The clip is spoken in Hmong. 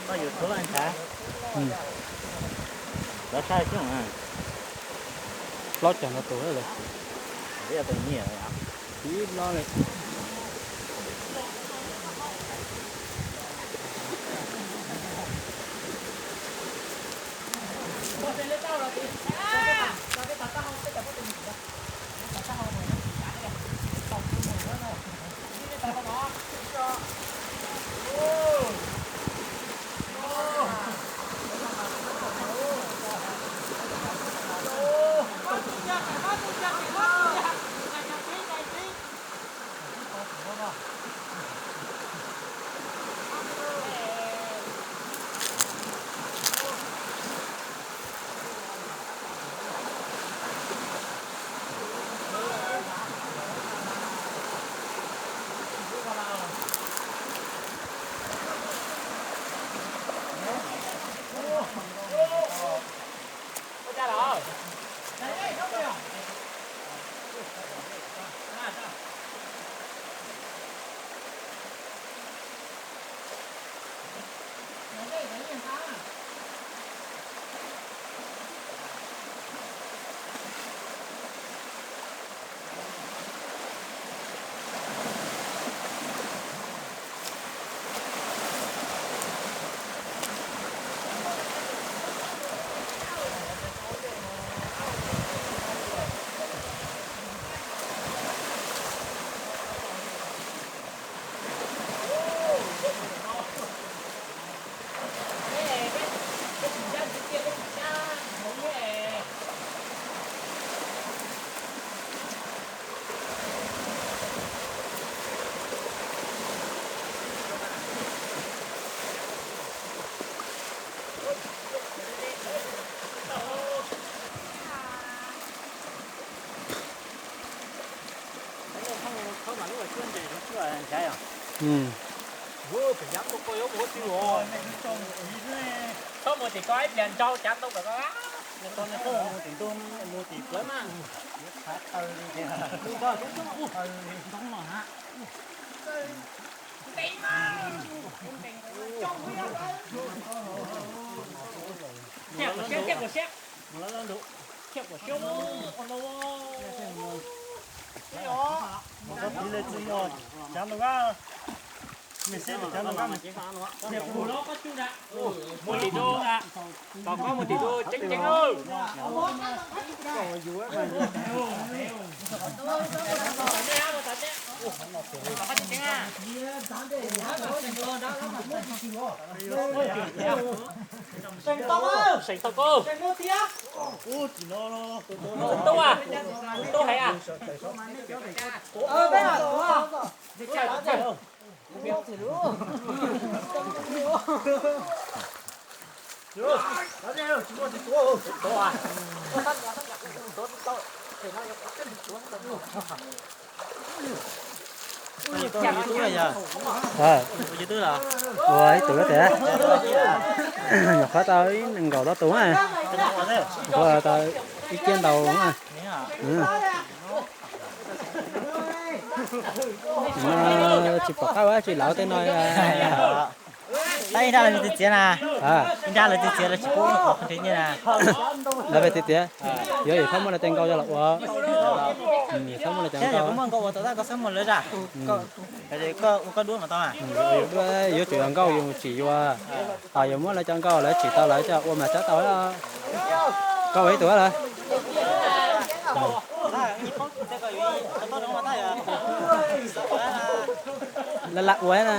Koj yus tub ntshav. Lov saib xyoo, plaub caug no tus lawm. Ib lo li. Txhob mus tim ko ib pliag ntsau cav ntoo kom ko. Mus tim ntug, mus tim plawv mas. Thiaj kom siab, thiaj kom siab. Thiaj kom siab. Mus tiv le txwv yog cav ntoo kab. Mej seb cav ntoo kab. Mus tim ntug, tom koj mus tim ntug tseeb tseeb lawm. Seem tau koj. Tub a, tub hais a. Ua ib tug tias, nyuam qhuav tau ib nees nkaum tau tus na, nyuam qhuav tau ib kiag ntau na. Tsis pom qab ua tsis lawv tej no. Tab ib nrab lawv txiav txiav na, ib nrab lawv txiav txiav lawv tsis pub qhov nrhiav nyiaj na. Lawv txiav txiav, yuav yus txhob muaj lawv cov nkauj coj los ua. Txhob muaj lawv cov nkauj. Kuv muaj nkauj ua tau tab koj txhob muaj lawv zaj. Koj ua koj duab mas tau. Yuav tsum yog nkauj yus tsim yuav, yus muab lawv cov nkauj lawv tsim tau lawv coj ua mas txhob tau. Koj ua ib tug lawm. Lawv lam ua na.